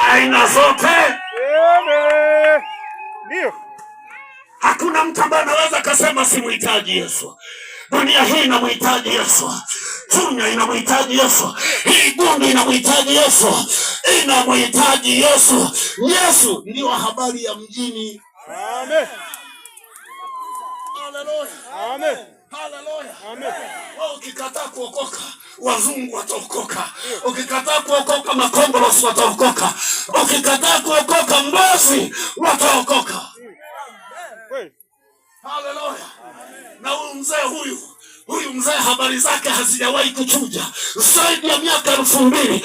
Aina zote. Amen. Ndio. Hakuna mtu ambaye anaweza akasema simuhitaji Yesu. Dunia hii inamhitaji Yesu, Chunya inamhitaji Yesu, hii Gundu inamhitaji Yesu, inamhitaji Yesu. Yesu ndiyo habari ya mjini. Amen. Haleluya, Amen. haleluya. Amen. Wewe ukikataa kuokoka, wazungu wataokoka. Ukikataa kuokoka, makongolosi wataokoka. Ukikataa kuokoka, mbozi wataokoka. Kweli. Haleluya! Na huyu mzee huyu mzee habari zake hazijawahi kuchuja zaidi ya miaka 2000,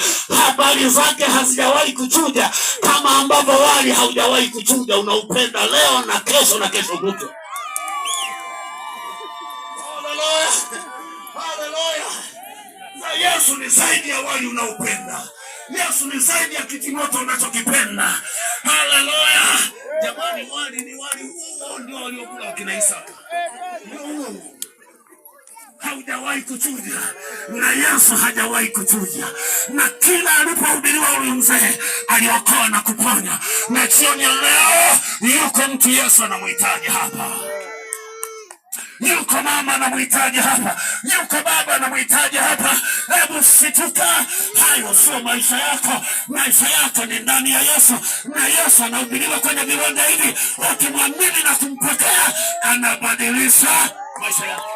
habari zake hazijawahi kuchuja, kama ambavyo wali haujawahi kuchuja. Unaupenda leo na kesho na kesho kutwa. Haleluya, haleluya! Na Yesu ni zaidi ya wali unaopenda. Yesu ni zaidi ya kitimoto unachokipenda. Haleluya! Jamani, wali ni wali huo ndio waliokula wakina Isaka, ndio huo huo haujawahi kuchuja, na Yesu hajawahi kuchuja, na kila alipohubiriwa huyu mzee aliokoa na kuponya. Na jioni ya leo yuko mtu Yesu anamhitaji hapa, yuko mama anamhitaji hapa, yuko baba anamhitaji hapa. Hebu shituka, hayo sio maisha yako. Maisha yako ni ndani ya Yesu, na Yesu anahubiriwa kwenye viwanja hivi. Ukimwamini na kumpokea, anabadilisha maisha yako.